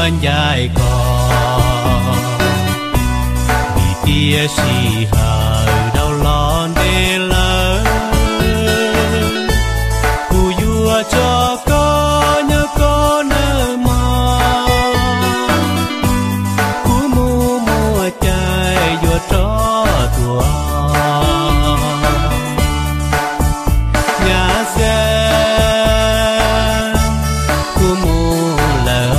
yuav ncaim koj, vim tiam sis sij hawm dhau los ntev lawm, kuv yuav tso koj nyob koj nawb mog. Kuv mus muaj caij yuav rov tuaj, Nyab Xab, kuv mus lawm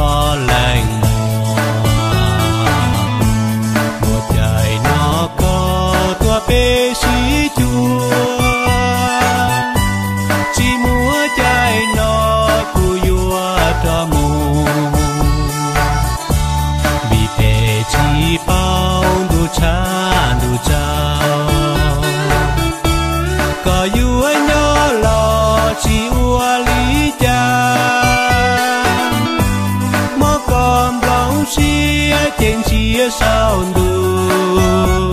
os leej muam. Muaj caij no koj tuaj peb sib cuag, tsis muaj caij no kuv yuav rov mus, vim peb tsis paub ntuj tshav ntuj tsaus. Koj yuav nyob los tsis ua li cas, muab koj nplooj siab ces ntsia saum ntuj,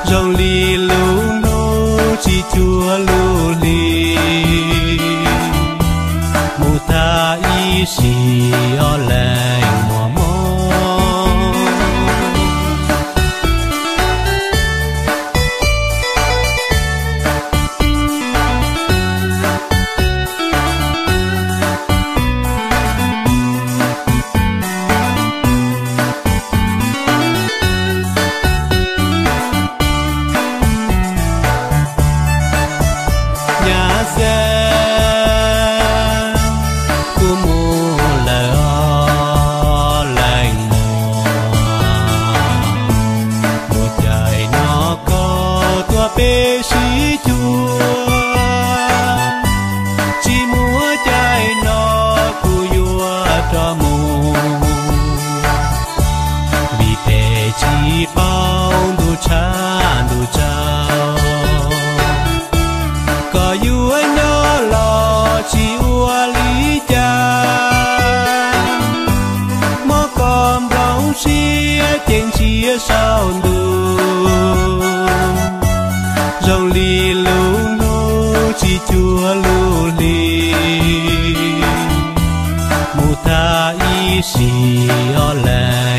zoo li lub hnub tsis cuag lub hli, mus tag ib sim os leej muam mog. Nyab Xab, kuv mus lawm os leej muam. Muaj caij no koj tuaj peb sib cuag, tsis muaj caij no kuv yuav rov mus, vim peb tsis paub ntuj tshav ntuj tsaus. Koj yuav nyob los tsis ua li cas, muab koj nplooj siab ces ntsia saum ntuj, zoo li lub hnub tsis cuag lub hli, mus tag ib sim os leej